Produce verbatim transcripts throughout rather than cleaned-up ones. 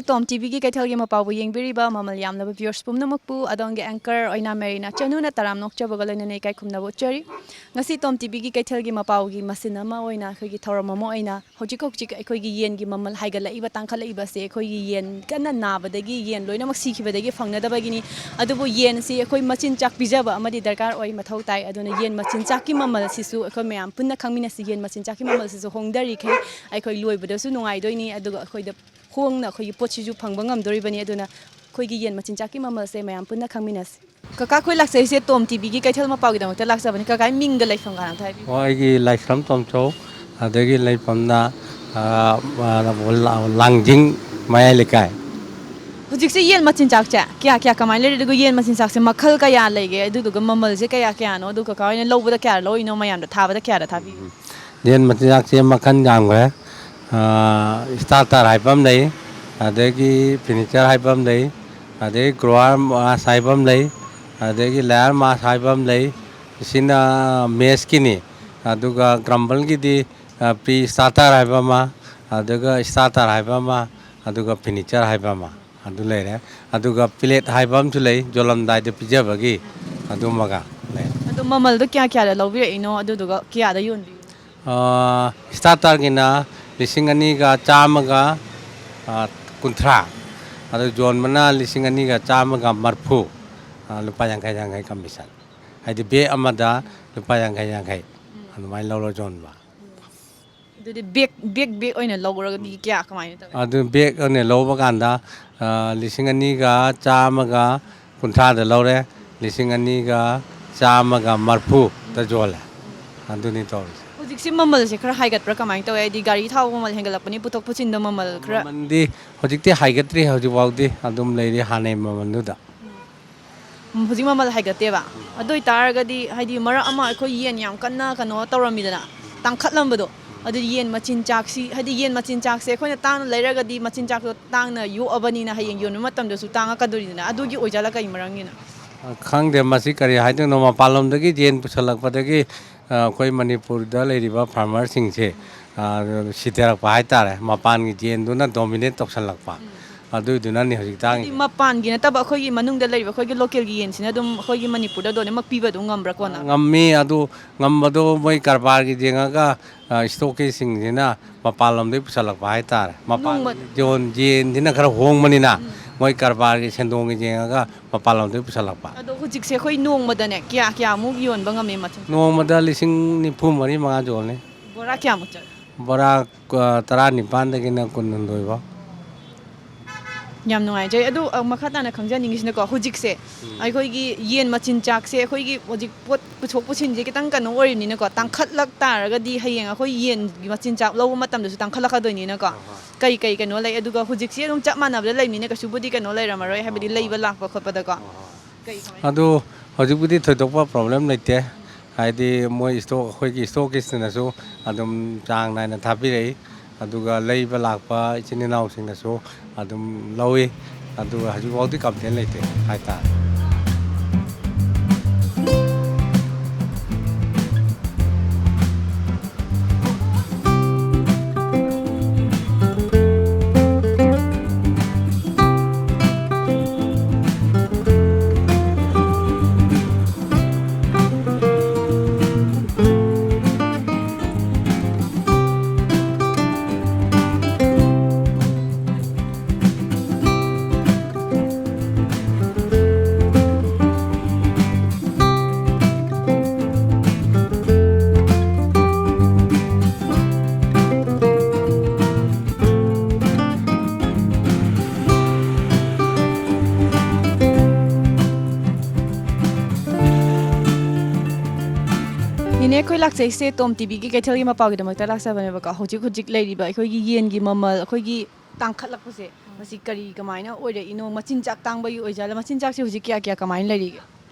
ꯇꯣꯝ ꯇꯤꯚꯤꯒꯤ ꯀꯩꯊꯦꯜꯒꯤ ꯃꯄꯥꯎꯕꯨ ꯌꯦꯡꯕꯤꯔꯤꯕ ꯃꯃꯜ ꯌꯥꯝꯂꯕ viewers ꯄꯨꯝꯅꯃꯛꯄꯨ ꯑꯗꯣꯝꯒꯤ anchor ꯑꯣꯏꯅ ꯃꯦꯔꯤꯅꯥ ꯆꯅꯨꯅ ꯇꯔꯥꯝꯅ ꯑꯣꯛꯆꯕꯒ ꯂꯣꯏꯅꯅ ꯏꯀꯥꯏ ꯈꯨꯝꯅꯕ ꯎꯠꯆꯔꯤ꯫ ꯉꯁꯤ ꯇꯣꯝ ꯇꯤꯚꯤꯒꯤ ꯀꯩꯊꯦꯜꯒꯤ ꯃꯄꯥꯎꯒꯤ ꯃꯁꯤꯟ ꯑꯃ ꯑꯣꯏꯅ, ꯑꯩꯈꯣꯏꯒꯤ ꯊꯧꯔꯝ ꯑꯃ ꯑꯣꯏꯅ, ꯍꯧꯖꯤꯛ ꯍꯧꯖꯤꯛ ꯑꯩꯈꯣꯏꯒꯤ ꯌꯦꯟꯒꯤ ꯃꯃꯜ ꯍꯥꯏꯒꯠꯂꯛꯏꯕ, ꯇꯥꯡꯈꯠꯂꯛꯏꯕꯁꯦ ꯑꯩꯈꯣꯏꯒꯤ ꯌꯦꯟ ꯀꯟꯅ ꯅꯥꯕꯗꯒꯤ, ꯌꯦꯟ ꯂꯣꯏꯅꯃꯛ ꯁꯤꯈꯤꯕꯗꯒꯤ ꯐꯪꯅꯗꯕꯒꯤꯅꯤ꯫ ꯑꯗꯨꯕꯨ ꯌꯦꯟꯁꯤ ꯑꯩꯈꯣꯏ ꯃꯆꯤꯟꯖꯥꯛ ꯄꯤꯖꯕ ꯑꯃꯗꯤ ꯗꯔꯀꯥꯔ ꯑꯣꯏ, ꯃꯊꯧ ꯇꯥꯏ꯫ ꯑꯗꯨꯅ ꯌꯦꯟ ꯃꯆꯤꯟꯖꯥꯛꯀꯤ ꯃꯃꯜꯁꯤꯁꯨ ꯑꯩꯈꯣꯏ ꯃꯌꯥꯝ ꯄꯨꯟꯅ ꯈꯪꯃꯤꯟꯅꯁꯤ꯫ ꯌꯦꯟ ꯃꯆꯤꯟꯖꯥꯛꯀꯤ ꯃꯃꯜꯁꯤꯁꯨ ꯍꯣꯡꯊꯔꯤꯈꯩ ꯑꯩꯈꯣꯏ ꯂꯣꯏꯕꯗꯁꯨ ꯅꯨꯡꯉꯥꯏꯗꯣꯏꯅꯤ, ꯑꯗꯨꯒ ꯑꯩꯈꯣꯏꯗ ꯍꯣꯡꯅ ꯑꯩꯈꯣꯏꯒꯤ ꯄꯣꯠꯁꯤꯁꯨ ꯐꯪꯕ ꯉꯝꯗꯣꯔꯤꯕꯅꯤ꯫ ꯑꯗꯨꯅ ꯑꯩꯈꯣꯏꯒꯤ ꯌꯦꯟ ꯃꯆꯤꯟꯖꯥꯛꯀꯤ ꯃꯃꯜꯁꯦ ꯃꯌꯥꯝ ꯄꯨꯟꯅ ꯈꯪꯃꯤꯟꯅꯁꯤ꯫ ꯀꯀꯥ, ꯑꯩꯈꯣꯏ ꯂꯥꯛꯆꯔꯤꯁꯦ ꯇꯣꯝ ꯇꯤꯚꯤꯒꯤ ꯀꯩꯊꯦꯜ ꯃꯄꯥꯎꯒꯤꯗꯃꯛꯇ ꯂꯥꯛꯆꯕꯅꯤ꯫ ꯀꯀꯥꯒꯤ ꯃꯤꯡꯒ ꯂꯩꯐꯝꯒ ꯑꯝꯇ ꯍꯥꯏꯕꯤꯌꯨ꯫ ꯑꯣ, ꯑꯩꯒꯤ ꯂꯥꯏꯁ꯭ꯔꯝ ꯇꯣꯝꯆꯧ, ꯑꯗꯒꯤ ꯂꯩꯐꯝꯅ, ꯑ, ꯑ, ꯂꯥꯡꯖꯤꯡ ꯃꯌꯥꯏ ꯂꯩꯀꯥꯏ꯫ ꯍꯧꯖꯤꯛꯁꯦ ꯌꯦꯟ ꯃꯆꯤꯟꯖꯥꯛꯁꯦ ꯀꯌꯥ ꯀꯌꯥ ꯀꯃꯥꯏꯅ ꯂꯩꯔꯤ? ꯑꯗꯨꯒ ꯌꯦꯟ ꯃꯆꯤꯟꯖꯥꯛꯁꯦ ꯃꯈꯜ ꯀꯌꯥ ꯂꯩꯒꯦ? ꯑꯗꯨꯗꯨꯒ ꯃꯃꯜꯁꯦ ꯀꯌꯥ ꯀꯌꯥꯅꯣ? ꯑꯗꯨ ꯀꯀꯥ ꯍꯣꯏꯅ ꯂꯧꯕꯗ ꯀꯌꯥ ꯂꯧꯔꯤꯅꯣ? ꯃꯌꯥꯝꯗ ꯊꯥꯕꯗ ꯀꯌꯥꯗ ꯊꯥꯕꯤꯒꯦ? ꯌꯦꯟ ꯃꯆꯤꯟꯖꯥꯛꯁꯦ ꯃꯈꯜ ꯌꯥꯝꯈ꯭ꯔꯦ꯫ ꯑ, starter ꯍꯥꯏꯕ ꯑꯃ ꯂꯩ, ꯑꯗꯒꯤ finisher ꯍꯥꯏꯕ ꯑꯃ ꯂꯩ, ꯑꯗꯒꯤ grower mass ꯍꯥꯏꯕ ꯑꯃ ꯂꯩ, ꯑꯗꯒꯤ layer mass ꯍꯥꯏꯕ ꯑꯃ ꯂꯩ꯫ ꯁꯤꯅ mess ꯀꯤꯅꯤ꯫ ꯑꯗꯨꯒ Crumble ꯒꯤꯗꯤ, ꯑ, pre starter ꯍꯥꯏꯕ ꯑꯃ, ꯑꯗꯨꯒ starter ꯍꯥꯏꯕ ꯑꯃ, ꯑꯗꯨꯒ finisher ꯍꯥꯏꯕ ꯑꯃ꯫ ꯑꯗꯨ ꯂꯩꯔꯦ꯫ ꯑꯗꯨꯒ pellet ꯍꯥꯏꯕ ꯑꯃꯁꯨ ꯂꯩ, ꯌꯣꯜꯂꯝꯗꯥꯏꯗ ꯄꯤꯖꯕꯒꯤ, ꯑꯗꯨꯃꯒ ꯂꯩ꯫ ꯑꯗꯣ ꯃꯃꯜꯗꯣ ꯀꯌꯥ ꯀꯌꯥꯗ ꯂꯧꯕꯤꯔꯛꯏꯅꯣ? ꯑꯗꯨꯗꯨꯒ ꯀꯌꯥꯗ ꯌꯣꯟꯕꯤꯔꯤꯅꯣ? ꯑ, starter ꯒꯤꯅ ꯂꯤꯁꯤꯡ ꯑꯅꯤꯒ ꯆꯥꯝꯃꯒ, ꯑ, ꯀꯨꯟꯊ꯭ꯔꯥ꯫ ꯑꯗꯨ ꯌꯣꯟꯕꯅ ꯂꯤꯁꯤꯡ ꯑꯅꯤꯒ ꯆꯥꯝꯃꯒ ꯃꯔꯐꯨ꯫ ꯑ, ꯂꯨꯄꯥ ꯌꯥꯡꯈꯩ ꯌꯥꯡꯈꯩ commission꯫ ꯍꯥꯏꯗꯤ bag ꯑꯃꯗ ꯂꯨꯄꯥ ꯌꯥꯡꯈꯩ ꯌꯥꯡꯈꯩ ꯑꯗꯨꯃꯥꯏꯅ ꯂꯧꯔ ꯌꯣꯟꯕ꯫ ꯑꯗꯨꯗꯤ bag, bag, bag ꯑꯣꯏꯅ ꯂꯧꯔꯒꯗꯤ ꯀꯌꯥ, ꯀꯃꯥꯏꯅ ꯇꯧꯋꯤ? ꯑꯗꯨ bag ꯑꯣꯏꯅ ꯂꯧꯕ ꯀꯥꯟꯗ, ꯑ, ꯂꯤꯁꯤꯡ ꯑꯅꯤꯒ ꯆꯥꯝꯃꯒ ꯀꯨꯟꯊ꯭ꯔꯥꯗ ꯂꯧꯔꯦ, ꯂꯤꯁꯤꯡ ꯑꯅꯤꯒ ꯆꯥꯝꯃꯒ ꯃꯔꯐꯨꯗ ꯌꯣꯜꯂꯦ꯫ ꯑꯗꯨꯅꯤ ꯇꯧꯔꯤꯁꯦ꯫ ꯍꯧꯖꯤꯛꯁꯤ ꯃꯃꯜꯁꯦ ꯈꯔ ꯍꯥꯏꯒꯠꯄ꯭ꯔꯥ ꯀꯃꯥꯏꯅ ꯇꯧꯋꯤ? ꯍꯥꯏꯗꯤ ꯒꯥꯔꯤ ꯊꯥꯎ ꯃꯃꯜ ꯍꯦꯟꯒꯠꯂꯛꯄꯅꯤ, ꯄꯨꯊꯣꯛ ꯄꯨꯁꯤꯟꯗ ꯃꯃꯜ ꯈꯔ ꯃꯃꯜꯗꯤ ꯍꯧꯖꯤꯛꯇꯤ ꯍꯥꯏꯒꯠꯇ꯭ꯔꯤ, ꯍꯧꯖꯤꯛꯐꯥꯎꯗꯤ ꯑꯗꯨꯝ ꯂꯩꯔꯤ ꯍꯥꯟꯅꯩ ꯃꯃꯜꯗꯨꯗ꯫ ꯎꯝ, ꯍꯧꯖꯤꯛ ꯃꯃꯜ ꯍꯥꯏꯒꯠꯇꯦꯕ꯫ ꯑꯗꯨ ꯑꯣꯏꯇꯥꯔꯒꯗꯤ, ꯍꯥꯏꯗꯤ, ꯃꯔꯛ ꯑꯃ ꯑꯩꯈꯣꯏ ꯌꯦꯟ ꯌꯥꯝ ꯀꯟꯅ ꯀꯩꯅꯣ ꯇꯧꯔꯝꯃꯤꯗꯅ, ꯇꯥꯡꯈꯠꯂꯝꯕꯗꯣ, ꯑꯗꯨ ꯌꯦꯟ ꯃꯆꯤꯟꯖꯥꯛꯁꯤ, ꯍꯥꯏꯗꯤ, ꯌꯦꯟ ꯃꯆꯤꯟꯖꯥꯛꯁꯦ ꯑꯩꯈꯣꯏꯅ ꯇꯥꯡꯅ ꯂꯩꯔꯒꯗꯤ, ꯃꯆꯤꯟꯖꯥꯛꯇꯣ ꯇꯥꯡꯅ ꯌꯣꯛꯑꯕꯅꯤꯅ ꯍꯌꯦꯡ ꯌꯣꯟꯕ ꯃꯇꯝꯗꯁꯨ ꯇꯥꯡꯉꯛꯀꯗꯣꯔꯤꯗꯅ, ꯑꯗꯨꯒꯤ ꯑꯣꯏꯖꯥꯠꯂ, ꯀꯩ ꯃꯔꯝꯒꯤꯅꯣ? ꯈꯪꯗꯦ, ꯃꯁꯤ ꯀꯔꯤ ꯍꯥꯏꯗꯣꯏꯅꯣ, ꯃꯄꯥꯟꯂꯣꯝꯗꯒꯤ ꯌꯦꯟ ꯄꯨꯁꯜꯂꯛꯄꯗꯒꯤ, ꯑ, ꯑꯩꯈꯣꯏ ꯃꯅꯤꯄꯨꯔꯗ ꯂꯩꯔꯤꯕ farmer ꯁꯤꯡꯁꯦ, ꯑ, ꯁꯤꯊꯔꯛꯄ ꯍꯥꯏꯇꯥꯔꯦ, ꯃꯄꯥꯟꯒꯤ ꯌꯦꯟꯗꯨꯅ dominate ꯇꯧꯁꯜꯂꯛꯄ꯫ ꯑꯗꯨꯏꯗꯨꯅꯅꯤ ꯍꯧꯖꯤꯛ ꯍꯥꯏꯗꯤ ꯇꯥꯡꯉꯤꯁꯦ꯫ ꯃꯄꯥꯟꯒꯤ ꯅꯠꯇꯕ ꯑꯩꯈꯣꯏꯒꯤ ꯃꯅꯨꯡꯗ ꯂꯩꯔꯤꯕ ꯑꯩꯈꯣꯏꯒꯤ ꯂꯣꯀꯦꯜꯒꯤ ꯌꯦꯟꯁꯤꯅ ꯑꯗꯨꯝ ꯑꯩꯈꯣꯏꯒꯤ ꯃꯅꯤꯄꯨꯔꯗ ꯂꯣꯏꯅꯃꯛ ꯄꯤꯕ ꯑꯗꯨꯝ ꯉꯝꯕ꯭ꯔꯥ ꯀꯣꯟꯅ? ꯉꯝꯃꯤ꯫ ꯑꯗꯨ ꯉꯝꯕꯗꯣ ꯃꯣꯏ ꯀꯔꯕꯥꯔꯒꯤ ꯌꯦꯡꯉꯒ, ꯑ, ꯏꯁꯇꯣꯛꯀꯤꯁꯤꯡꯁꯤꯅ ꯃꯄꯥꯟ ꯂꯝꯗꯒꯤ ꯄꯨꯁꯜꯂꯛꯄ ꯍꯥꯏꯇꯥꯔꯦ꯫ ꯃꯄꯥꯟ ꯅꯣꯡꯃ- ꯌꯣꯟ-, ꯌꯦꯟꯁꯤꯅ ꯈꯔ ꯍꯣꯡꯕꯅꯤꯅ, ꯎꯝ꯫ ꯃꯣꯏ ꯀꯔꯕꯥꯔꯒꯤ ꯁꯦꯟꯗꯣꯡꯒꯤ ꯌꯦꯡꯉꯒ ꯃꯄꯥꯟ ꯂꯝꯗꯒꯤ ꯄꯨꯁꯜꯂꯛꯄ꯫ ꯑꯗꯣ ꯍꯧꯖꯤꯛꯁꯦ ꯑꯩꯈꯣꯏ ꯅꯣꯡꯃꯗꯅꯦ ꯀꯌꯥ ꯀꯌꯥꯃꯨꯛ ꯌꯣꯟꯕ ꯉꯝꯃꯤ ꯃꯆꯤꯟ? ꯅꯣꯡꯃꯗ ꯂꯤꯁꯤꯡ ꯅꯤꯐꯨ ꯃꯔꯤ ꯃꯉꯥ ꯌꯣꯜꯂꯤ꯫ ꯕꯣꯔꯥ ꯀꯌꯥꯃꯨꯛ ꯆꯠꯂꯤ? ꯕꯣꯔꯥ, ꯑ, ꯇꯔꯥꯅꯤꯄꯥꯟꯗꯒꯤꯅ ꯀꯨꯟꯍꯨꯝꯗꯣꯏ ꯐꯥꯎ꯫ ꯌꯥꯝ ꯅꯨꯡꯉꯥꯏꯖꯩ꯫ ꯑꯗꯨ, ꯑ, ꯃꯈꯥ ꯇꯥꯅ ꯈꯪꯖꯅꯤꯡꯉꯤꯁꯤꯅꯀꯣ, ꯍꯧꯖꯤꯛꯁꯦ ꯎꯝ꯫ ꯑꯩꯈꯣꯏꯒꯤ ꯌꯦꯟ ꯃꯆꯤꯟꯖꯥꯛꯁꯦ ꯑꯩꯈꯣꯏꯒꯤ ꯍꯧꯖꯤꯛ ꯄꯣꯠ ꯄꯨꯊꯣꯛ ꯄꯨꯁꯤꯟꯁꯦ ꯈꯤꯇꯪ ꯀꯩꯅꯣ ꯑꯣꯏꯔꯤꯕꯅꯤꯅꯀꯣ, ꯇꯥꯡꯈꯠꯂꯛ ꯇꯥꯔꯒꯗꯤ ꯍꯌꯦꯡ ꯑꯩꯈꯣꯏ ꯌꯦꯟꯒꯤ ꯃꯆꯤꯟꯖꯥꯛ ꯂꯧꯕ ꯃꯇꯝꯗꯁꯨ ꯇꯥꯡꯈꯠꯂꯛꯀꯗꯣꯏꯅꯤꯅꯀꯣ, ꯑꯍꯣꯏ꯫ ꯀꯩ ꯀꯩ ꯀꯩꯅꯣ ꯂꯩ? ꯑꯗꯨꯒ ꯍꯧꯖꯤꯛꯁꯦ ꯑꯗꯨꯝ ꯆꯞ ꯃꯥꯟꯅꯕꯗ ꯂꯩꯕꯅꯤꯅ ꯀꯩꯁꯨꯕꯨꯗꯤ ꯀꯩꯅꯣ ꯂꯩꯔꯝꯃꯔꯣꯏ, ꯍꯥꯏꯕꯗꯤ ꯑꯍꯣꯏ꯫ ꯂꯩꯕ ꯂꯥꯛꯄ ꯈꯣꯠꯄꯗꯀꯣ꯫ ꯑꯍꯣꯏ꯫ ꯀꯩ ꯀꯃꯥꯏꯅ? ꯑꯗꯨ ꯍꯧꯖꯤꯛꯄꯨꯗꯤ ꯊꯣꯏꯗꯣꯛꯄ ꯄ꯭ꯔꯣꯕ꯭ꯂꯦꯝ ꯂꯩꯇꯦ꯫ ꯍꯥꯏꯗꯤ ꯃꯣꯏ ꯏꯁꯇꯣꯛ, ꯑꯩꯈꯣꯏꯒꯤ ꯏꯁꯇꯣꯛꯀꯤꯁꯤꯅꯁꯨ ꯑꯗꯨꯝ ꯆꯥꯡ ꯅꯥꯏꯅ ꯊꯥꯕꯤꯔꯛꯏ꯫ ꯑꯗꯨꯒ ꯂꯩꯕ ꯂꯥꯛꯄ ꯏꯆꯤꯟ ꯏꯅꯥꯎꯁꯤꯡꯅꯁꯨ ꯑꯗꯨꯝ ꯂꯧꯏ꯫ ꯑꯗꯨꯒ ꯍꯧꯖꯤꯛꯐꯥꯎꯗꯤ ꯀꯝꯄ꯭ꯂꯦꯟ ꯂꯩꯇꯦ ꯍꯥꯏꯇꯥꯔꯦ꯫ ꯅꯦꯅꯦ, ꯑꯩꯈꯣꯏ ꯂꯥꯛꯆꯩꯁꯦ ꯇꯣꯝ ꯇꯤꯚꯤꯒꯤ ꯀꯩꯊꯦꯜꯒꯤ ꯃꯄꯥꯎꯒꯤꯗꯃꯛꯇ ꯂꯥꯛꯆꯕꯅꯦꯕꯀꯣ꯫ ꯍꯧꯖꯤꯛ ꯍꯧꯖꯤꯛ ꯂꯩꯔꯤꯕ ꯑꯩꯈꯣꯏꯒꯤ ꯌꯦꯟꯒꯤ ꯃꯃꯜ, ꯑꯩꯈꯣꯏꯒꯤ ꯇꯥꯡꯈꯠꯂꯛꯄꯁꯦ, ꯃꯁꯤ ꯀꯔꯤ ꯀꯃꯥꯏꯅ ꯑꯣꯏꯔꯛꯏꯅꯣ? ꯃꯆꯤꯟꯖꯥꯛ ꯇꯥꯡꯕꯒꯤ ꯑꯣꯏꯖꯥꯠꯂ? ꯃꯆꯤꯟꯖꯥꯛꯁꯦ ꯍꯧꯖꯤꯛ ꯀꯌꯥ ꯀꯌꯥ ꯀꯃꯥꯏꯅ ꯂꯩꯔꯤꯒꯦ?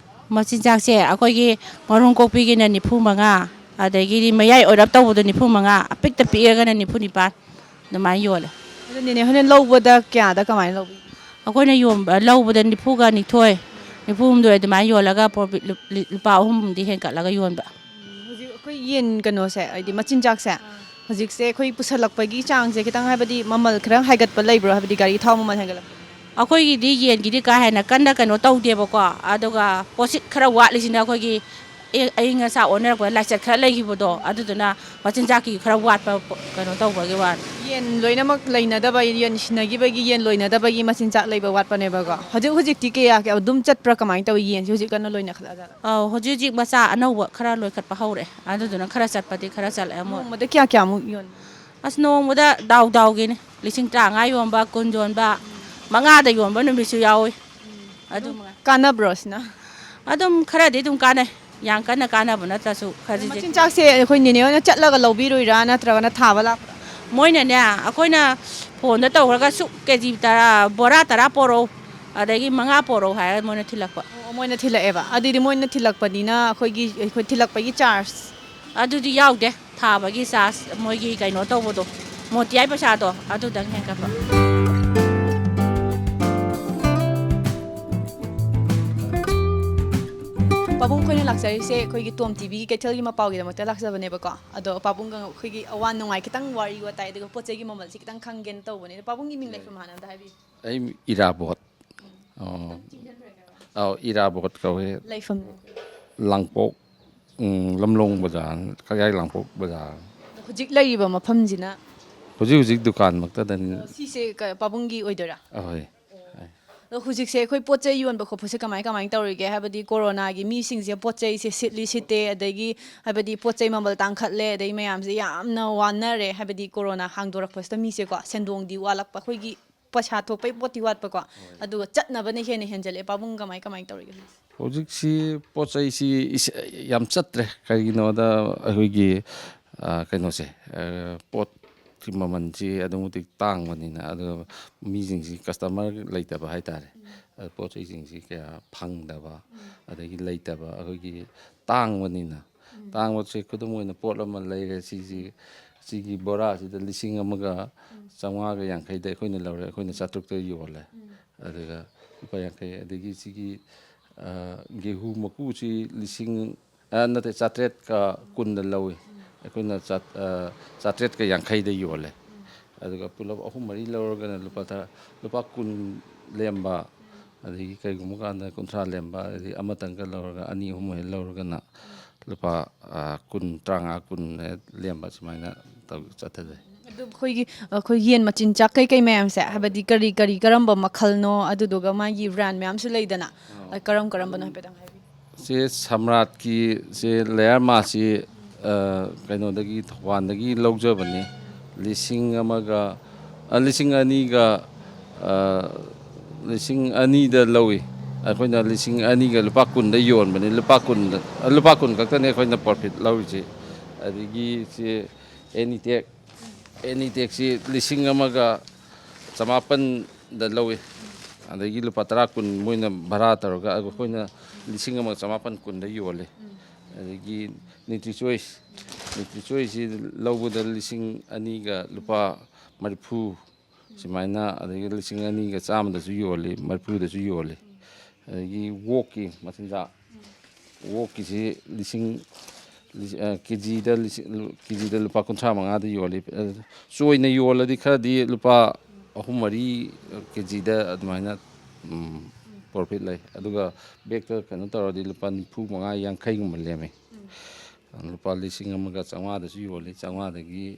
ꯃꯆꯤꯟꯖꯥꯛꯁꯦ ꯑꯩꯈꯣꯏꯒꯤ ꯃꯔꯨꯝ ꯀꯣꯛꯄꯤꯒꯤꯅ ꯅꯤꯐꯨ ꯃꯉꯥ, ꯑꯗꯒꯤꯗꯤ ꯃꯌꯥꯏ ꯑꯣꯏꯔꯞ ꯇꯧꯕꯗꯣ ꯅꯤꯐꯨ ꯃꯉꯥ, ꯑꯄꯤꯛꯇ ꯄꯤꯛꯑꯒꯅ ꯅꯤꯐꯨ ꯅꯤꯄꯥꯟ, ꯑꯗꯨꯃꯥꯏꯅ ꯌꯣꯜꯂꯦ꯫ ꯑꯗꯨ ꯅꯦꯅꯦ ꯍꯣꯏꯅ ꯂꯧꯕꯗ ꯀꯌꯥꯗ ꯀꯃꯥꯏꯅ ꯂꯧꯕꯤ? ꯑꯩꯈꯣꯏꯅ ꯌꯣꯟꯕ, ꯂꯧꯕꯗ ꯅꯤꯐꯨꯒ ꯅꯤꯊꯣꯏ, ꯅꯤꯐꯨ ꯍꯨꯝꯗꯣꯏ ꯑꯗꯨꯃꯥꯏꯅ ꯌꯣꯜꯂꯒ ꯄ꯭ꯔꯣꯐꯤꯠ ꯂꯨꯞ-, ꯂꯤ-, ꯂꯨꯄꯥ ꯑꯍꯨꯝꯗꯤ ꯍꯦꯟꯀꯠꯂꯒ ꯌꯣꯟꯕ꯫ ꯎꯝ, ꯍꯧꯖꯤꯛ ꯑꯩꯈꯣꯏ ꯌꯦꯟ ꯀꯩꯅꯣꯁꯦ, ꯍꯥꯏꯗꯤ ꯃꯆꯤꯟꯖꯥꯛꯁꯦ, ꯑꯥ꯫ ꯍꯧꯖꯤꯛꯁꯦ ꯑꯩꯈꯣꯏ ꯄꯨꯁꯜꯂꯛꯄꯒꯤ ꯆꯥꯡꯁꯦ ꯈꯤꯇꯪ, ꯍꯥꯏꯕꯗꯤ ꯃꯃꯜ ꯈꯔ ꯍꯥꯏꯒꯠꯄ ꯂꯩꯕ꯭ꯔꯣ? ꯍꯥꯏꯕꯗꯤ ꯒꯥꯔꯤ ꯊꯥꯎ ꯃꯃꯜ ꯍꯦꯟꯒꯠꯂꯛꯄ? ꯑꯩꯈꯣꯏꯒꯤꯗꯤ ꯌꯦꯟꯒꯤꯗꯤ ꯀꯥ ꯍꯦꯟꯅ ꯀꯟꯅ ꯀꯩꯅꯣ ꯇꯧꯗꯦꯕꯀꯣ꯫ ꯑꯗꯨꯒ ꯄꯣꯠꯁꯤꯠ ꯈꯔ ꯋꯥꯠꯂꯤꯁꯤꯅ ꯑꯩꯈꯣꯏꯒꯤ ꯑꯏꯪ ꯑꯁꯥ ꯑꯣꯟꯅꯔꯛꯄꯗ ꯂꯥꯏꯆꯠ ꯈꯔ ꯂꯩꯈꯤꯕꯗꯣ, ꯑꯗꯨꯗꯨꯅ ꯃꯆꯤꯟꯖꯥꯛꯀꯤ ꯈꯔ ꯋꯥꯠꯄ ꯀꯩꯅꯣ ꯇꯧꯕꯒꯤ ꯋꯥꯅꯤ꯫ ꯌꯦꯟ ꯂꯣꯏꯅꯃꯛ ꯂꯩꯅꯗꯕ, ꯌꯦꯟ ꯁꯤꯟꯅꯈꯤꯕꯒꯤ, ꯌꯦꯟ ꯂꯣꯏꯅꯗꯕꯒꯤ ꯃꯆꯤꯟꯖꯥꯛ ꯂꯩꯕ ꯋꯥꯠꯄꯅꯦꯕꯀꯣ꯫ ꯍꯧꯖꯤꯛ ꯍꯧꯖꯤꯛꯇꯤ ꯀꯌꯥ ꯀꯌꯥ ꯑꯗꯨꯝ ꯆꯠꯄ꯭ꯔꯥ, ꯀꯃꯥꯏꯅ ꯇꯧꯏ? ꯌꯦꯟꯁꯦ ꯍꯧꯖꯤꯛ ꯀꯟꯅ ꯂꯣꯏꯅꯈꯠꯂꯛꯑꯖꯥꯠꯂꯥ? ꯑꯧ, ꯍꯧꯖꯤꯛ ꯍꯧꯖꯤꯛ ꯃꯆꯥ ꯑꯅꯧꯕ ꯈꯔ ꯂꯣꯏꯈꯠꯄ ꯍꯧꯔꯛꯑꯦ꯫ ꯑꯗꯨꯗꯨꯅ ꯈꯔ ꯆꯠꯄꯗꯤ ꯈꯔ ꯆꯠꯂꯛꯑꯦ ꯃꯣꯏ꯫ ꯅꯣꯡꯃꯗ ꯀꯌꯥ ꯀꯌꯥꯃꯨꯛ ꯌꯣꯟꯕ? ꯑꯁ, ꯅꯣꯡꯃꯗ ꯗꯥꯎ ꯗꯥꯎꯒꯤꯅꯤ꯫ ꯂꯤꯁꯤꯡ ꯇꯔꯥꯃꯉꯥ ꯌꯣꯟꯕ, ꯀꯨꯟ ꯌꯣꯟꯕ, ꯃꯉꯥꯗ ꯌꯣꯟꯕ ꯅꯨꯃꯤꯠꯁꯨ ꯌꯥꯎꯏ꯫ ꯑꯗꯨ ꯃꯉꯥꯏ꯫ ꯀꯥꯟꯅꯕ꯭ꯔꯣ ꯁꯤꯅ? ꯑꯗꯨꯝ ꯈꯔꯗꯤ ꯑꯗꯨꯝ ꯀꯥꯟꯅꯩ꯫ ꯌꯥꯝ ꯀꯟꯅ ꯀꯥꯟꯅꯕ ꯅꯠꯇ꯭ꯔꯁꯨ ꯈꯖꯤꯛ ꯈꯖꯤꯛ꯫ ꯃꯆꯤꯟꯖꯥꯛꯁꯦ ꯑꯩꯈꯣꯏ ꯅꯦꯅꯦ ꯍꯣꯏꯅ ꯆꯠꯂꯒ ꯂꯧꯕꯤꯔꯨꯏꯔꯥ, ꯅꯠꯇ꯭ꯔꯒꯅ ꯊꯥꯕ ꯂꯥꯛꯄ꯭ꯔꯥ? ꯃꯣꯏꯅꯅꯦ, ꯑꯩꯈꯣꯏꯅ ꯐꯣꯟꯗ ꯇꯧꯔꯒ ꯁꯨꯛ ꯀꯦ ꯖꯤ ꯇꯔꯥ, ꯕꯣꯔꯥ ꯇꯔꯥ ꯄꯣꯔꯛꯎ, ꯑꯗꯒꯤ ꯃꯉꯥ ꯄꯣꯔꯛꯎ ꯍꯥꯏꯔꯒ ꯃꯣꯏꯅ ꯊꯤꯜꯂꯛꯄ꯫ ꯑꯣ, ꯃꯣꯏꯅ ꯊꯤꯜꯂꯛꯑꯦꯕ꯫ ꯑꯗꯨꯗꯤ ꯃꯣꯏꯅ ꯊꯤꯜꯂꯛꯄꯅꯤꯅ ꯑꯩꯈꯣꯏꯒꯤ, ꯑꯩꯈꯣꯏ ꯊꯤꯜꯂꯛꯄꯒꯤ ꯆꯥꯔꯖ? ꯑꯗꯨꯗꯤ ꯌꯥꯎꯗꯦ, ꯊꯥꯕꯒꯤ ꯆꯥꯔꯖ, ꯃꯣꯏꯒꯤ ꯀꯩꯅꯣ ꯇꯧꯕꯗꯣ, ꯃꯣꯇꯤꯌꯥꯏ ꯄꯩꯁꯥꯗꯣ, ꯑꯗꯨꯗꯪ ꯍꯦꯟꯒꯠꯄ꯫ ꯄꯥꯕꯨꯡ, ꯑꯩꯈꯣꯏꯅ ꯂꯥꯛꯆꯔꯤꯁꯦ ꯑꯩꯈꯣꯏꯒꯤ ꯇꯣꯝ ꯇꯤꯚꯤꯒꯤ ꯀꯩꯊꯦꯜꯒꯤ ꯃꯄꯥꯎꯒꯤꯗꯃꯛꯇ ꯂꯥꯛꯆꯕꯅꯦꯕꯀꯣ꯫ ꯑꯗꯣ ꯄꯥꯕꯨꯡꯒ ꯑꯩꯈꯣꯏꯒꯤ ꯑꯋꯥ ꯅꯨꯡꯉꯥꯏ ꯈꯤꯇꯪ ꯋꯥꯔꯤ ꯋꯥꯇꯥꯏ, ꯑꯗꯨꯒ ꯄꯣꯠ ꯆꯩꯒꯤ ꯃꯃꯜꯁꯤ ꯈꯤꯇꯪ ꯈꯪꯒꯦꯅ ꯇꯧꯕꯅꯦ꯫ ꯑꯗꯣ ꯄꯥꯕꯨꯡꯒꯤ ꯃꯤꯡ ꯂꯩꯐꯝ ꯍꯥꯟꯅ ꯑꯝꯇ ꯍꯥꯏꯕꯤꯌꯨ꯫ ꯑꯩ ꯏꯔꯥꯕꯣꯠ꯫ ꯑꯣ꯫ ꯑꯧ, ꯏꯔꯥꯕꯣꯠ ꯀꯧꯏ꯫ ꯂꯩꯐꯝ? ꯂꯥꯡꯄꯣꯛ, ꯎꯝ, ꯂꯝꯂꯣꯡ ꯕꯖꯥꯔ, ꯀꯌꯥꯏ ꯂꯥꯡꯄꯣꯛ ꯕꯖꯥꯔ꯫ ꯍꯧꯖꯤꯛ ꯂꯩꯔꯤꯕ ꯃꯐꯝꯁꯤꯅ? ꯍꯧꯖꯤꯛ ꯍꯧꯖꯤꯛ ꯗꯨꯀꯥꯟꯃꯛꯇꯗꯅꯤ꯫ ꯁꯤꯁꯦ ꯀ-, ꯄꯥꯕꯨꯡꯒꯤ ꯑꯣꯏꯗꯣꯏꯔꯥ? ꯑꯍꯣꯏ꯫ ꯑꯗꯣ ꯍꯧꯖꯤꯛꯁꯦ ꯑꯩꯈꯣꯏ ꯄꯣꯠ ꯆꯩ ꯌꯣꯟꯕ ꯈꯣꯠꯄꯁꯦ ꯀꯃꯥꯏ ꯀꯃꯥꯏꯅ ꯇꯧꯔꯤꯒꯦ? ꯍꯥꯏꯕꯗꯤ ꯀꯣꯔꯣꯅꯥꯒꯤ ꯃꯤꯁꯤꯡꯁꯦ ꯄꯣꯠ ꯆꯩꯁꯦ ꯁꯤꯠꯂꯤ ꯁꯤꯠꯇꯦ, ꯑꯗꯒꯤ ꯍꯥꯏꯕꯗꯤ ꯄꯣꯠ ꯆꯩ ꯃꯃꯜ ꯇꯥꯡꯈꯠꯂꯦ, ꯑꯗꯩ ꯃꯌꯥꯝꯁꯦ ꯌꯥꯝꯅ ꯋꯥꯅꯔꯦ꯫ ꯍꯥꯏꯕꯗꯤ ꯀꯣꯔꯣꯅꯥ ꯍꯥꯡꯗꯣꯔꯛꯄꯁꯤꯗ ꯃꯤꯁꯦꯀꯣ, ꯁꯦꯟꯗꯣꯡꯗꯤ ꯋꯥꯠꯂꯛꯄ, ꯑꯩꯈꯣꯏꯒꯤ ꯄꯩꯁꯥ ꯊꯣꯛꯄꯩ ꯄꯣꯠꯇꯤ ꯋꯥꯠꯄꯀꯣ, ꯑꯗꯨꯒ ꯆꯠꯅꯕꯅ ꯍꯦꯟꯅ ꯍꯦꯟꯖꯜꯂꯛꯑꯦ꯫ ꯄꯥꯕꯨꯡ ꯀꯃꯥꯏ ꯀꯃꯥꯏꯅ ꯇꯧꯔꯤꯒꯦ ꯍꯧꯖꯤꯛ? ꯍꯧꯖꯤꯛꯁꯤ ꯄꯣꯠ ꯆꯩꯁꯤ ꯏꯁ-, ꯌꯥꯝ ꯆꯠꯇ꯭ꯔꯦ꯫ ꯀꯩꯒꯤꯅꯣꯗ ꯑꯩꯈꯣꯏꯒꯤ, ꯑ, ꯀꯩꯅꯣꯁꯦ, ꯑ, ꯄꯣꯠꯀꯤ ꯃꯃꯜꯁꯤ ꯑꯗꯨꯛ ꯃꯇꯤꯛ ꯇꯥꯡꯕꯅꯤꯅ, ꯑꯗꯨꯒ ꯃꯤꯁꯤꯡꯁꯤ, ꯀꯁꯇꯃꯔ ꯂꯩꯇꯕ ꯍꯥꯏꯇꯥꯔꯦ꯫ ꯑꯗ ꯄꯣꯠ ꯆꯩꯁꯤꯡꯁꯤ ꯀꯌꯥ ꯐꯪꯗꯕ, ꯑꯗꯒꯤ ꯂꯩꯇꯕ, ꯑꯩꯈꯣꯏꯒꯤ ꯇꯥꯡꯕꯅꯤꯅ꯫ ꯇꯥꯡꯕꯁꯦ, ꯈꯨꯗꯝ ꯑꯣꯏꯅ ꯄꯣꯠ ꯑꯃ ꯂꯩꯔꯦ, ꯁꯤꯁꯤ, ꯁꯤꯒꯤ ꯕꯣꯔꯥꯁꯤꯗ ꯂꯤꯁꯤꯡ ꯑꯃꯒ ꯆꯥꯝꯃꯉꯥꯒ ꯌꯥꯡꯈꯩꯗ ꯑꯩꯈꯣꯏꯅ ꯂꯧꯔꯦ, ꯑꯩꯈꯣꯏꯅ ꯆꯥꯇ꯭ꯔꯨꯛꯇ ꯌꯣꯜꯂꯦ꯫ ꯑꯗꯨꯒ ꯂꯨꯄꯥ ꯌꯥꯡꯈꯩ꯫ ꯑꯗꯒꯤ ꯁꯤꯒꯤ, ꯑ, ꯒꯦꯍꯨ ꯃꯀꯨꯁꯤ ꯂꯤꯁꯤꯡ, ꯑ, ꯅꯠꯇꯦ, ꯆꯥꯇ꯭ꯔꯦꯠꯀ ꯀꯨꯟꯗ ꯂꯧꯏ꯫ ꯑꯩꯈꯣꯏꯅ ꯆꯥꯠ-, ꯑ, ꯆꯥꯇ꯭ꯔꯦꯠꯀ ꯌꯥꯡꯈꯩꯗ ꯌꯣꯜꯂꯦ꯫ ꯑꯗꯨꯒ ꯄꯨꯂꯞ ꯑꯍꯨꯝ ꯃꯔꯤ ꯂꯧꯔꯒꯅ ꯂꯨꯄꯥ ꯇꯔꯥ, ꯂꯨꯄꯥ ꯀꯨꯟ ꯂꯦꯝꯕ, ꯑꯗꯒꯤ ꯀꯩꯒꯨꯝꯕ ꯀꯥꯟꯗ ꯀꯨꯟꯊ꯭ꯔꯥ ꯂꯦꯝꯕ, ꯑꯗꯒꯤ ꯑꯃꯇꯪꯒ ꯂꯧꯔꯒ, ꯑꯅꯤ ꯑꯍꯨꯝ ꯍꯦꯛ ꯂꯧꯔꯒꯅ ꯂꯨꯄꯥ, ꯑ, ꯀꯨꯟ, ꯇꯔꯥꯃꯉꯥ, ꯀꯨꯟ ꯍꯦꯛ ꯂꯦꯝꯕ, ꯁꯨꯃꯥꯏꯅ ꯇꯧ-, ꯆꯠꯊꯖꯩ꯫ ꯑꯗꯨ ꯑꯩꯈꯣꯏꯒꯤ, ꯑꯩꯈꯣꯏ ꯌꯦꯟ ꯃꯆꯤꯟꯖꯥꯛ ꯀꯩꯀꯩ ꯃꯌꯥꯝꯁꯦ, ꯍꯥꯏꯕꯗꯤ ꯀꯔꯤ ꯀꯔꯤ, ꯀꯔꯝꯕ ꯃꯈꯜꯅꯣ, ꯑꯗꯨꯗꯨꯒ ꯃꯥꯒꯤ brand ꯃꯌꯥꯝꯁꯨ ꯂꯩꯗꯅ, ꯑꯥ꯫ ꯑꯗ ꯀꯔꯝ ꯀꯔꯝꯕꯅꯣ ꯍꯥꯏꯐꯦꯠꯇꯪ ꯍꯥꯏꯕꯤꯌꯨ꯫ ꯁꯤ ꯁꯝꯔꯥꯠꯀꯤ, ꯁꯤ layer mass ꯁꯤ, ꯑ, ꯀꯩꯅꯣꯗꯒꯤ, ꯊꯧꯕꯥꯜꯗꯒꯤ ꯂꯧꯖꯕꯅꯤ꯫ ꯂꯤꯁꯤꯡ ꯑꯃꯒ, ꯑ, ꯂꯤꯁꯤꯡ ꯑꯅꯤꯒ, ꯑ, ꯂꯤꯁꯤꯡ ꯑꯅꯤꯗ ꯂꯧꯏ꯫ ꯑꯩꯈꯣꯏꯅ ꯂꯤꯁꯤꯡ ꯑꯅꯤꯒ ꯂꯨꯄꯥ ꯀꯨꯟꯗ ꯌꯣꯟꯕꯅꯤ꯫ ꯂꯨꯄꯥ ꯀꯨꯟꯗ, ꯂꯨꯄꯥ ꯀꯨꯟ ꯈꯛꯇꯅꯤ ꯑꯩꯈꯣꯏꯅ profit ꯂꯧꯔꯤꯁꯤ꯫ ꯑꯗꯒꯤ ꯁꯤ Anitech, Anitech ꯁꯤ ꯂꯤꯁꯤꯡ ꯑꯃꯒ ꯆꯃꯥꯄꯟꯗ ꯂꯧꯏ꯫ ꯑꯗꯒꯤ ꯂꯨꯄꯥ ꯇꯔꯥ, ꯀꯨꯟ ꯃꯣꯏꯅ ꯚꯔꯥ ꯇꯧꯔꯒ, ꯑꯗꯨꯒ ꯑꯩꯈꯣꯏꯅ ꯂꯤꯁꯤꯡ ꯑꯃꯒ ꯆꯃꯥꯄꯟ ꯀꯨꯟꯗ ꯌꯣꯜꯂꯤ꯫ ꯑꯗꯒꯤ Nutri Choice, Nutri Choice ꯁꯤ ꯂꯧꯕꯗ ꯂꯤꯁꯤꯡ ꯑꯅꯤꯒ ꯂꯨꯄꯥ ꯃꯔꯤꯐꯨ ꯁꯨꯃꯥꯏꯅ, ꯑꯗꯒꯤ ꯂꯤꯁꯤꯡ ꯑꯅꯤꯒ ꯆꯥꯝꯃꯗꯁꯨ ꯌꯣꯜꯂꯤ, ꯃꯔꯤꯐꯨꯗꯁꯨ ꯌꯣꯜꯂꯤ꯫ ꯑꯗꯒꯤ Wokꯀꯤ ꯃꯆꯤꯟꯖꯥꯛ, Wokꯀꯤꯁꯤ ꯂꯤꯁꯤꯡ, ꯂꯤꯁꯤꯡ, ꯑ, ꯀꯦꯖꯤꯗ ꯂꯤꯁꯤꯡ, ꯀꯦꯖꯤꯗ ꯂꯨꯄꯥ ꯀꯨꯟꯊ꯭ꯔꯥ ꯃꯉꯥꯗ ꯌꯣꯜꯂꯤ꯫ ꯑ, ꯆꯣꯏꯅ ꯌꯣꯜꯂꯗꯤ ꯈꯔꯗꯤ ꯂꯨꯄꯥ ꯑꯍꯨꯝ ꯃꯔꯤ ꯀꯦꯖꯤꯗ ꯑꯗꯨꯃꯥꯏꯅ, ꯎꯝ, profit ꯂꯩ꯫ ꯑꯗꯨꯒ bag ꯇ ꯀꯩꯅꯣ ꯇꯧꯔꯗꯤ ꯂꯨꯄꯥ ꯅꯤꯐꯨ ꯃꯉꯥ, ꯌꯥꯡꯈꯩꯒꯨꯝꯕ ꯂꯦꯝꯃꯦ꯫ ꯂꯨꯄꯥ ꯂꯤꯁꯤꯡ ꯑꯃꯒ ꯆꯥꯝꯃꯉꯥꯗꯁꯨ ꯌꯣꯜꯂꯤ, ꯆꯥꯝꯃꯉꯥꯗꯒꯤ,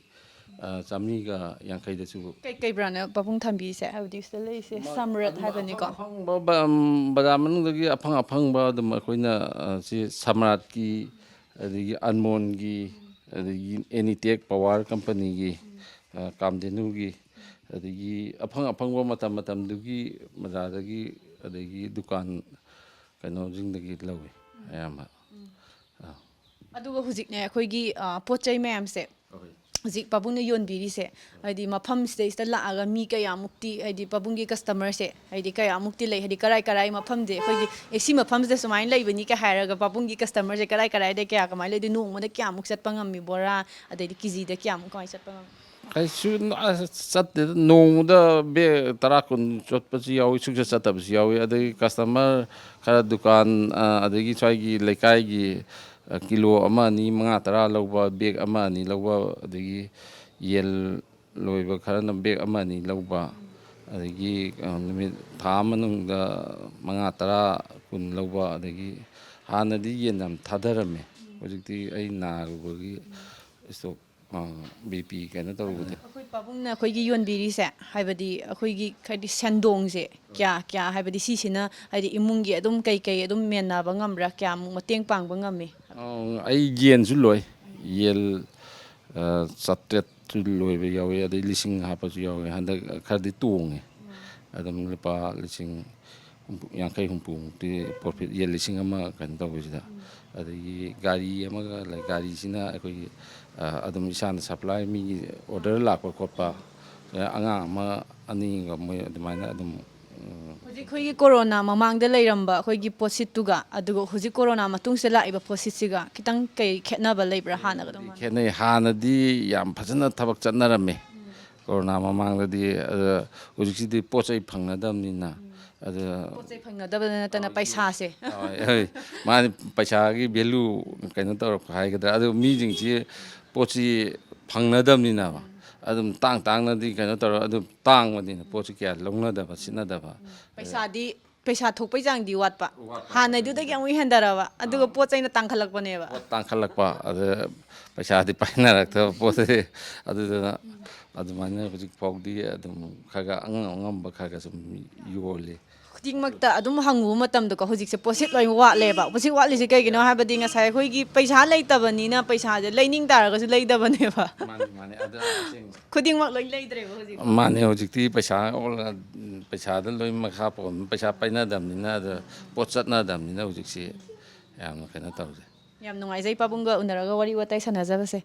ꯑ, ꯆꯥꯝꯃꯔꯤꯒ ꯌꯥꯡꯈꯩꯗꯁꯨ꯫ ꯀꯩ, ꯀꯩ brand ꯅꯣ ꯄꯥꯕꯨꯡ ꯊꯝꯕꯤꯁꯦ? ꯍꯥꯏꯕꯗꯤ ꯁꯤꯗ ꯂꯩꯔꯤꯁꯦ ꯃ-, ꯁꯝꯔꯠ ꯑꯗꯨꯝ ꯍꯥꯏꯕꯅꯤꯀꯣ꯫ ꯑꯐꯪ ꯑꯐꯪꯕ ꯕ-, ꯎꯝ, ꯕꯖꯥꯔ ꯃꯅꯨꯡꯗꯒꯤ ꯑꯐꯪ ꯑꯐꯪꯕ ꯑꯗꯨꯝ ꯑꯩꯈꯣꯏꯅ, ꯑ, ꯁꯤ ꯁꯝꯔꯥꯠꯀꯤ, ꯑꯗꯒꯤ Almondꯒꯤ, ꯑꯗꯒꯤ Anitech Power Companyꯒꯤ, ꯑ, ꯀꯥꯝꯙꯦꯅꯨꯒꯤ, ꯑꯗꯒꯤ ꯑꯐꯪ ꯑꯐꯪꯕ ꯃꯇꯝ ꯃꯇꯝꯗꯨꯒꯤ ꯕꯖꯥꯔꯗꯒꯤ, ꯑꯗꯒꯤ ꯗꯨꯀꯥꯟ ꯀꯩꯅꯣꯁꯤꯡꯗꯒꯤ ꯂꯧꯏ ꯑꯌꯥꯝꯕ꯫ ꯑ꯫ ꯑꯗꯨꯒ ꯍꯧꯖꯤꯛꯅꯦ, ꯑꯩꯈꯣꯏꯒꯤ, ꯑ, ꯄꯣꯠ ꯆꯩ ꯃꯌꯥꯝꯁꯦ, ꯍꯣꯏ꯫ ꯍꯧꯖꯤꯛ ꯄꯥꯕꯨꯡꯅ ꯌꯣꯟꯕꯤꯔꯤꯁꯦ, ꯍꯥꯏꯗꯤ ꯃꯐꯝꯁꯤꯗꯩꯁꯤꯗ ꯂꯥꯛꯑꯒ ꯃꯤ ꯀꯌꯥꯃꯨꯛꯇꯤ, ꯍꯥꯏꯗꯤ ꯄꯥꯕꯨꯡꯒꯤ customerꯁꯦ, ꯍꯥꯏꯗꯤ ꯀꯌꯥꯃꯨꯛꯇꯤ ꯂꯩ, ꯍꯥꯏꯗꯤ ꯀꯔꯥꯏ ꯀꯔꯥꯏ ꯃꯐꯝꯁꯦ, ꯑꯩꯈꯣꯏꯒꯤ, ꯑꯦ, ꯁꯤ ꯃꯐꯝꯁꯤꯗ ꯁꯨꯃꯥꯏꯅ ꯂꯩꯕꯅꯤ ꯀ ꯍꯥꯏꯔꯒ ꯄꯥꯕꯨꯡꯒꯤ customerꯁꯦ ꯀꯔꯥꯏ ꯀꯔꯥꯏꯗ ꯀꯌꯥ ꯀꯃꯥꯏꯅ ꯂꯩ, ꯑꯗꯩ ꯅꯣꯡꯃꯗ ꯀꯌꯥꯃꯨꯛ ꯆꯠꯄ ꯉꯝꯃꯤ, ꯕꯣꯔꯥ, ꯑꯗꯩꯗꯤ ꯀꯦꯖꯤꯗ ꯀꯌꯥꯃꯨꯛ ꯀꯃꯥꯏꯅ ꯆꯠꯄ ꯉꯝꯃꯤ? ꯀꯩꯁꯨ, ꯑꯁ, ꯆꯠꯇꯦꯗ꯫ ꯅꯣꯡꯃꯗ bag ꯇꯔꯥ ꯀꯨꯟ ꯆꯠꯄꯁꯨ ꯌꯥꯎꯏ, ꯁꯨꯡꯆꯠ ꯆꯠꯇꯕꯁꯨ ꯌꯥꯎꯏ꯫ ꯑꯗꯒꯤ customer ꯈꯔ ꯗꯨꯀꯥꯟ, ꯑ, ꯑꯗꯒꯤ ꯁ꯭ꯋꯥꯏꯒꯤ ꯂꯩꯀꯥꯏꯒꯤ ꯑ, ꯀꯤꯂꯣ ꯑꯃ, ꯑꯅꯤ, ꯃꯉꯥ, ꯇꯔꯥ ꯂꯧꯕ, ꯕꯦꯒ ꯑꯃ, ꯑꯅꯤ ꯂꯧꯕ, ꯑꯗꯒꯤ ꯌꯦꯟ ꯂꯣꯏꯕ ꯈꯔꯅ ꯕꯦꯒ ꯑꯃ, ꯑꯅꯤ ꯂꯧꯕ, ꯑꯗꯒꯤ, ꯑ, ꯅꯨꯃꯤꯠ ꯊꯥ ꯑꯃ ꯃꯅꯨꯡꯗ ꯃꯉꯥ, ꯇꯔꯥ, ꯀꯨꯟ ꯂꯧꯕ, ꯑꯗꯒꯤ ꯍꯥꯟꯅꯗꯤ ꯌꯦꯟ ꯌꯥꯝ ꯊꯥꯗꯔꯝꯃꯦ꯫ ꯍꯧꯖꯤꯛꯇꯤ ꯑꯩ ꯅꯥꯔꯨꯕꯒꯤ ꯏꯁꯇꯣꯛ, ꯑ, ꯕꯤ ꯄꯤ ꯀꯩꯅꯣ ꯇꯧꯔꯨꯕꯗ꯫ ꯑꯩꯈꯣꯏ ꯄꯥꯕꯨꯡꯅ ꯑꯩꯈꯣꯏꯒꯤ ꯌꯣꯟꯕꯤꯔꯤꯁꯦ, ꯍꯥꯏꯕꯗꯤ ꯑꯩꯈꯣꯏꯒꯤ ꯍꯥꯏꯗꯤ ꯁꯦꯟꯗꯣꯡꯁꯦ ꯀꯌꯥ, ꯀꯌꯥ, ꯍꯥꯏꯕꯗꯤ ꯁꯤꯁꯤꯅ ꯍꯥꯏꯗꯤ ꯏꯃꯨꯡꯒꯤ ꯑꯗꯨꯝ ꯀꯩ ꯀꯩ ꯑꯗꯨꯝ ꯃꯦꯟꯅꯕ ꯉꯝꯕ꯭ꯔꯥ, ꯀꯌꯥꯃꯨꯛ ꯃꯇꯦꯡ ꯄꯥꯡꯕ ꯉꯝꯃꯤ? ꯑ, ꯑꯩ ꯌꯦꯟꯁꯨ ꯂꯣꯏ꯫ ꯌꯦꯟ, ꯑ, ꯆꯥꯇ꯭ꯔꯦꯠꯁꯨ ꯂꯣꯏꯕ ꯌꯥꯎꯏ, ꯑꯗꯩ ꯂꯤꯁꯤꯡ ꯍꯥꯞꯄꯁꯨ ꯌꯥꯎꯏ꯫ ꯍꯟꯗꯛ ꯈꯔꯗꯤ ꯇꯣꯡꯉꯦ꯫ ꯑꯗꯨꯝ ꯂꯨꯄꯥ ꯂꯤꯁꯤꯡ ꯍꯨꯝꯐꯨ, ꯌꯥꯡꯈꯩ ꯍꯨꯝꯐꯨꯃꯨꯛꯇꯤ ꯄ꯭ꯔꯣꯐꯤꯠ, ꯌꯦꯟ ꯂꯤꯁꯤꯡ ꯑꯃ ꯀꯩꯅꯣ ꯇꯧꯕꯁꯤꯗ꯫ ꯑꯗꯒꯤ ꯒꯥꯔꯤ ꯑꯃꯒ ꯂꯩ, ꯒꯥꯔꯤꯁꯤꯅ ꯑꯩꯈꯣꯏꯒꯤ, ꯑ, ꯑꯗꯨꯝ ꯏꯁꯥꯅ ꯁꯄ꯭ꯂꯥꯏ, ꯃꯤꯒꯤ ꯑꯣꯔꯗꯔ ꯂꯥꯛꯄ ꯈꯣꯠꯄ, ꯑꯉꯥꯡ ꯑꯃ ꯑꯅꯤꯒ ꯃꯣꯏ ꯑꯗꯨꯃꯥꯏꯅ ꯑꯗꯨꯝ, ꯎꯝ꯫ ꯍꯧꯖꯤꯛ ꯑꯩꯈꯣꯏꯒꯤ ꯀꯣꯔꯣꯅꯥ ꯃꯃꯥꯡꯗ ꯂꯩꯔꯝꯕ ꯑꯩꯈꯣꯏꯒꯤ ꯄꯣꯠꯁꯤꯠꯇꯨꯒ, ꯑꯗꯨꯒ ꯍꯧꯖꯤꯛ ꯀꯣꯔꯣꯅꯥ ꯃꯇꯨꯡꯁꯤꯗ ꯂꯥꯛꯏꯕ ꯄꯣꯠꯁꯤꯠꯁꯤꯒ ꯈꯤꯇꯪ ꯀꯩ ꯈꯦꯠꯅꯕ ꯂꯩꯕ꯭ꯔꯥ ꯍꯥꯟꯅꯒ ꯑꯗꯨꯃꯥꯏꯅ? ꯈꯦꯠꯅꯩ꯫ ꯍꯥꯟꯅꯗꯤ ꯌꯥꯝ ꯐꯖꯅ ꯊꯕꯛ ꯆꯠꯅꯔꯝꯃꯦ꯫ ꯀꯣꯔꯣꯅꯥ ꯃꯃꯥꯡꯗꯗꯤ, ꯑꯗ ꯍꯧꯖꯤꯛꯁꯤꯗꯤ ꯄꯣꯠ ꯆꯩ ꯐꯪꯅꯗꯕꯅꯤꯅ, ꯑꯗ ꯄꯣꯠ ꯆꯩ ꯐꯪꯅꯗꯕꯗ ꯅꯠꯇꯅ ꯄꯩꯁꯥꯁꯦ꯫ ꯍꯣꯏ, ꯍꯣꯏ꯫ ꯃꯥꯅꯤ, ꯄꯩꯁꯥꯒꯤ ꯚꯦꯂꯨ ꯀꯩꯅꯣ ꯇꯧꯔꯛꯄ ꯍꯥꯏꯒꯗ꯭ꯔꯥ, ꯑꯗꯨ ꯃꯤꯁꯤꯡꯁꯤ ꯄꯣꯠꯁꯤ ꯐꯪꯅꯗꯕꯅꯤꯅꯕ, ꯑꯗꯨꯝ ꯇꯥꯡ ꯇꯥꯡꯅꯗꯤ ꯀꯩꯅꯣ ꯇꯧꯔ, ꯑꯗꯨꯝ ꯇꯥꯡꯕꯅꯤꯅ ꯄꯣꯠꯁꯤ ꯀꯌꯥ ꯂꯧꯅꯗꯕ, ꯁꯤꯠꯅꯗꯕ꯫ ꯄꯩꯁꯥꯗꯤ, ꯄꯩꯁꯥ ꯊꯣꯛꯄꯩ ꯆꯥꯡꯗꯤ ꯋꯥꯠꯄ꯫ ꯋꯥꯠꯄ꯫ ꯍꯥꯟꯅꯩꯗꯨꯗꯒꯤ ꯑꯃꯨꯛ ꯍꯦꯟꯊꯔꯕ, ꯑꯗꯨꯒ ꯑꯥ꯫ ꯄꯣꯠ ꯆꯩꯅ ꯇꯥꯡꯈꯠꯂꯛꯄꯅꯦꯕ꯫ ꯄꯣꯠ ꯇꯥꯡꯈꯠꯂꯛꯄ, ꯑꯗ ꯄꯩꯁꯥꯗꯤ ꯄꯥꯏꯅꯔꯛꯇꯕ ꯄꯣꯠꯇꯨꯗꯤ꯫ ꯑꯗꯨꯗꯨꯅ ꯑꯗꯨꯃꯥꯏꯅ ꯍꯧꯖꯤꯛ ꯐꯥꯎꯗꯤ ꯑꯗꯨꯝ ꯈꯔ ꯈꯔ ꯑꯉꯝ ꯑꯉꯝꯕ ꯈꯔ ꯈꯔ ꯁꯨꯝ ꯌꯣꯜꯂꯤ꯫ ꯈꯨꯗꯤꯡꯃꯛꯇ ꯑꯗꯨꯝ ꯍꯪꯉꯨꯕ ꯃꯇꯝꯗꯀꯣ, ꯍꯧꯖꯤꯛꯁꯦ ꯄꯣꯠꯁꯤꯠ ꯂꯣꯏ ꯋꯥꯠꯂꯦꯕ꯫ ꯄꯣꯠꯁꯤꯠ ꯋꯥꯠꯂꯤꯁꯦ ꯀꯩꯒꯤꯅꯣ ꯍꯥꯏꯕꯗꯤ ꯉꯁꯥꯏ ꯑꯩꯈꯣꯏꯒꯤ ꯄꯩꯁꯥ ꯂꯩꯇꯕꯅꯤꯅ ꯄꯩꯁꯥꯁꯦ ꯂꯩꯅꯤꯡ ꯇꯥꯔꯒꯁꯨ ꯂꯩꯗꯕꯅꯦꯕ꯫ ꯃꯥꯅꯤ, ꯃꯥꯅꯤ꯫ ꯑꯗ ꯑꯁꯦꯡ- ꯈꯨꯗꯤꯡꯃꯛ ꯂꯣꯏ ꯂꯩꯗ꯭ꯔꯦꯕ ꯍꯧꯖꯤꯛ꯫ ꯃꯥꯅꯤ, ꯍꯧꯖꯤꯛꯇꯤ ꯄꯩꯁꯥ ꯑꯣꯜꯂ-, ꯄꯩꯁꯥꯗ ꯂꯣꯏ ꯃꯈꯥ ꯄꯣꯟ-, ꯄꯩꯁꯥ ꯄꯥꯏꯅꯗꯕꯅꯤꯅ, ꯑꯗ ꯄꯣꯠ ꯆꯠꯅꯗꯕꯅꯤꯅ ꯍꯧꯖꯤꯛꯁꯤ ꯌꯥꯝꯅ ꯀꯩꯅꯣ ꯇꯧꯔꯦ꯫ ꯌꯥꯝ ꯅꯨꯡꯉꯥꯏꯖꯩ ꯄꯥꯕꯨꯡꯒ ꯎꯅꯔꯒ ꯋꯥꯔꯤ ꯋꯥꯇꯥꯏ ꯁꯥꯟꯅꯖꯕꯁꯦ꯫